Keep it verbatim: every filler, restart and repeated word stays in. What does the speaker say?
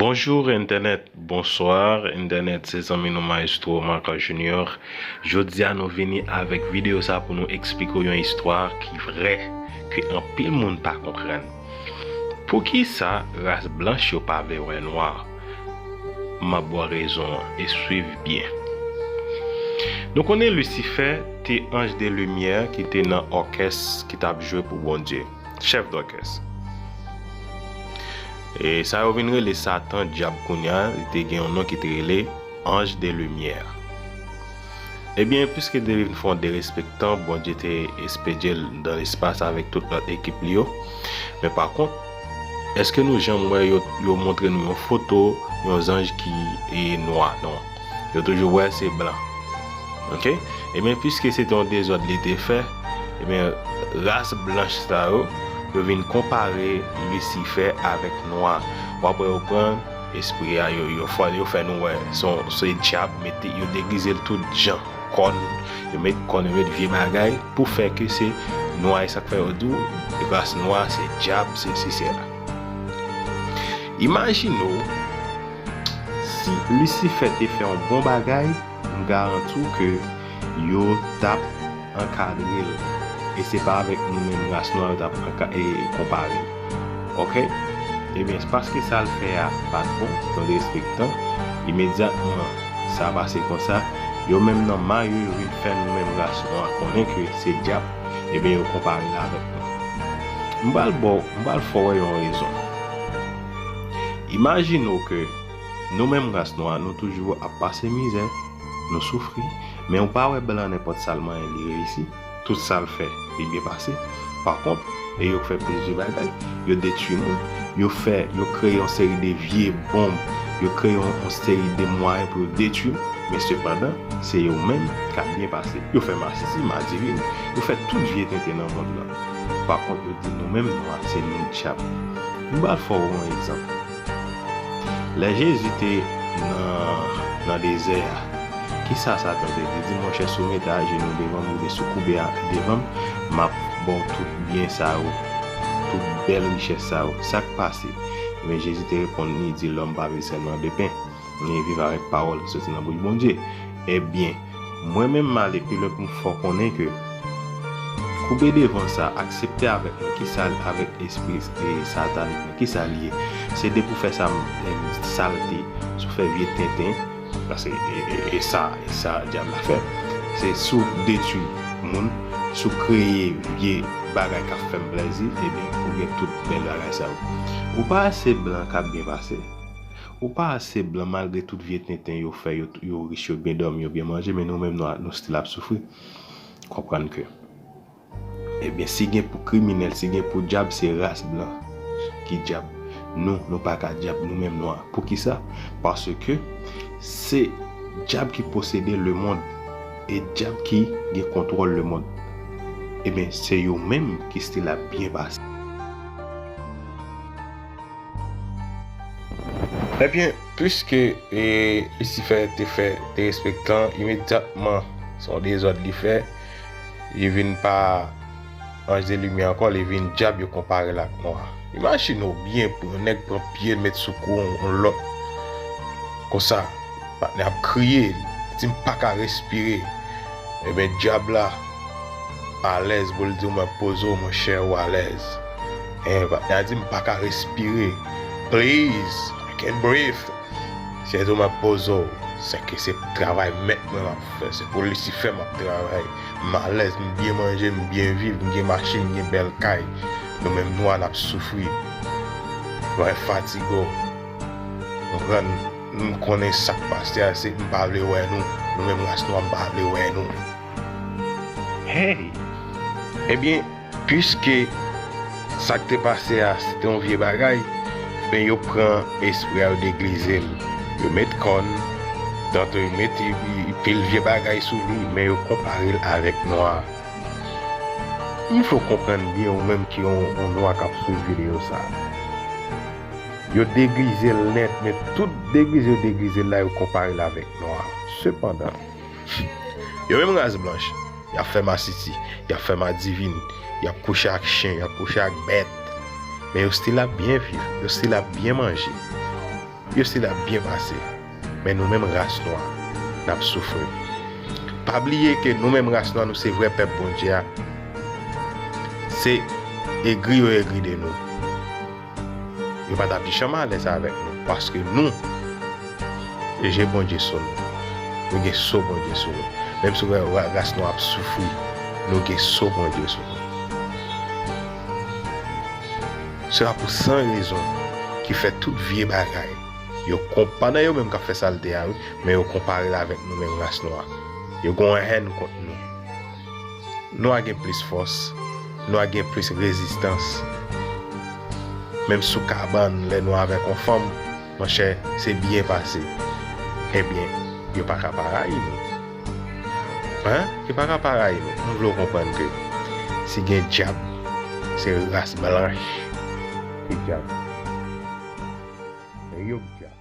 Bonjou entènèt, bonswa entènèt, se zanmi nou Maestro Marc Junior. Jodi a nou vini avèk videyo sa pou nou eksplike w yon istwa ki vrè, ke anpil moun pa konprann. Poukisa ras blanch yo pa vle wè nwa? M ap ba w rezon an, e swiv byen. Nou konnen Lisifè te anj de limyè ki te nan òkès ki t ap jwe pou Bondye, chèf dòkès. E sa yo vin rele Satan, dyab kounye a, li te gen yon non ki te rele anj de limyè. Ebyen, piske li te vin fè yon derespektan, Bondye te espedye l nan lespas avèk tout lòt ekip li yo. Men pa kont, èske nou janm wè yo, yo montre nou yon foto yon zanj ki e nwa? Non. Yo toujou wè se blan. Oke? Ebyen, piske se te yon dezòd li te fè, ebyen, ras blanch sa yo, yo vin konpare Lisifè avèk nwa. W ap wè yo pran espri a, yo, yo fè, yo fè nou wè se yon, se dyab, mete, yo degize l tout jan. Kòn, yo met kòn, yo met vye bagay pou fè ke se nwa, e sa k fè yo di w ras nwa, se dyab, se sesi, sela. Imajine w, si Lisifè te fè yon bon bagay, m garanti w ke yo t ap ankadre l. E se pa avèk nou menm ras nwa yo t ap anka-, e, konpare l. Oke? Ebyen, se paske sa l fè a pa t bon, se yon derespektan. Imedyatman, sa pase konsa, yo menm nan may yo, yo vin fè nou menm ras nwa konnen ke se dyab, ebyen, yo konpare l avèk nou. M pral ba w, m pral fè w wè yon rezon. Imajine w ke nou menm ras nwa, nou toujou ap pase mizè, nou soufri, men ou pa wè blan nenpòt sa l manyen li reyisi. Tout sa l fè, li byen pase. Pa kont, e yo fè plizyè bagay, yo detwi moun, yo fè, yo kreye yon seri de vye bonb, yo kreye yon, yon seri de mwayen pou yo detwi, men sepandan, se yo menm k ap byen pase. Yo fè masisi, madivin, yo fè tout vye tenten nan mond lan. Pa kont, yo di nou menm nwa, se nou dyab. M pral fè w yon egzanp. Lè Jezi te nan, nan dezè a, kisa Satan te di? Li di, monchè, si w mete ajenou devan m, oubyen si w koube a devan m, m ap ba w tout byen sa yo, tout bèl richès sa yo. Sa k pase? Ebyen, Jezi te reponn li, di, lòm pa viv sèlman de pen, men viv avèk pawòl ki soti nan bouch Bondye. Ebyen, mwen menm, m ale pi lwen pou m fè w konnen ke koube devan sa, aksepte avèk mwen, kisa l avèk espri, e, satanik mwen, kisa l ye? Se depi w fè sa, m, m, salte, si w fè vye tenten, paske e, e, e sa, e sa dyab la fè. Se si w detwi moun, si w kreye vye bagay k ap fè m plèzi, ebyen, ou gen tout bèl bagay sa yo. Ou pa wè se blan k ap byen pase? Ou pa wè se blan, malgre tout vye tenten yo fè, yo, yo rich, yo byen dòmi, yo byen manje, men nou menm, nou, nou still ap soufri. Konprann ke, ebyen, si gen pou kriminèl, si gen pou dyab, se ras blan ki dyab. Nou, nou pa ka dyab, nou menm nwa. Poukisa? Paske se dyab ki posede lemonn, e dyab ki gen kontwòl lemonn. Ebyen, se yo menm ki still ap byen pase. Ebyen, piske, e, Lisifè te fè derespektan, imedyatman, se yon dezòd li fè, li vin pa anj de limyè ankò, li vin dyab, yo konpare l ak nwa. Imajine w byen, pou yon nèg pran pye l met sou kou yon, yon lòt. Konsa, patnè ap kriye, li di, m pa ka respire. Ebyen, dyab la alèz pou l di w, mwen poze w, monchè, ou alèz. Patnè a di, m pa ka respire. Please, I can't breathe. Sèto m ap poze w, sèke se travay mèt mwen m ap fè, se pou Lisifè m ap travay. M alèz, m byen manje, m byen viv, m gen machin, m gen bèl kay. Nou menm nwa n ap soufri. Travay fatige w. Konprann? M konnen sa k pase a, se m pa vle wè nou. Nou menm ras nwa, m pa vle wè nou. Hey! Ebyen, piske sa k te pase a, se te yon vye bagay, ben yo pran espri a, yo degize l. Yo met kòn, tanto yo mete pil vye bagay sou li, men yo konpare l avèk nwa. M fè w konprann byen, ou menm ki yon, yon nwa k ap swiv videyo sa a. Yo degize l nèt, men tout degize yo degize l la, yo konpare l avèk nwa. Sepandan, yo menm ras blanch, y ap fè masisi, y ap fè madivin, y ap kouche ak chen, y ap kouche ak bèt. Men yo still ap byen viv, yo still ap byen manje. yo still ap byen pase. Men nou menm ras nwa, n ap soufri. Pa bliye ke nou menm ras nwa, nou se vrè pèp Bondye a. Se egri yo egri de nou. Yo pa t ap janm alèz avèk nou, paske nou, je Bondye sou nou. Nou gen so Bondye sou nou. Menm si w wè ra-, ras nwa ap soufri, nou gen so Bondye sou nou. Se pa pou san rezon ki fè tout vye bagay. Yo konp-, pa nan yo menm k ap fè salte a, wi, men yo konpare l avèk nou menm ras nwa. Yo gen yon hèn kont nou. Nou a gen plis fòs, nou a gen plis rezistans. Menm sou kabann, lè nou avèk yon fanm, monchè, se byen pase. Ebyen, yo pa ka pa rayi nou. Hein? Yo pa ka pa rayi nou. M vle w konprann ke si gen dyab, se ras blanch ki dyab. Men yo k dyab.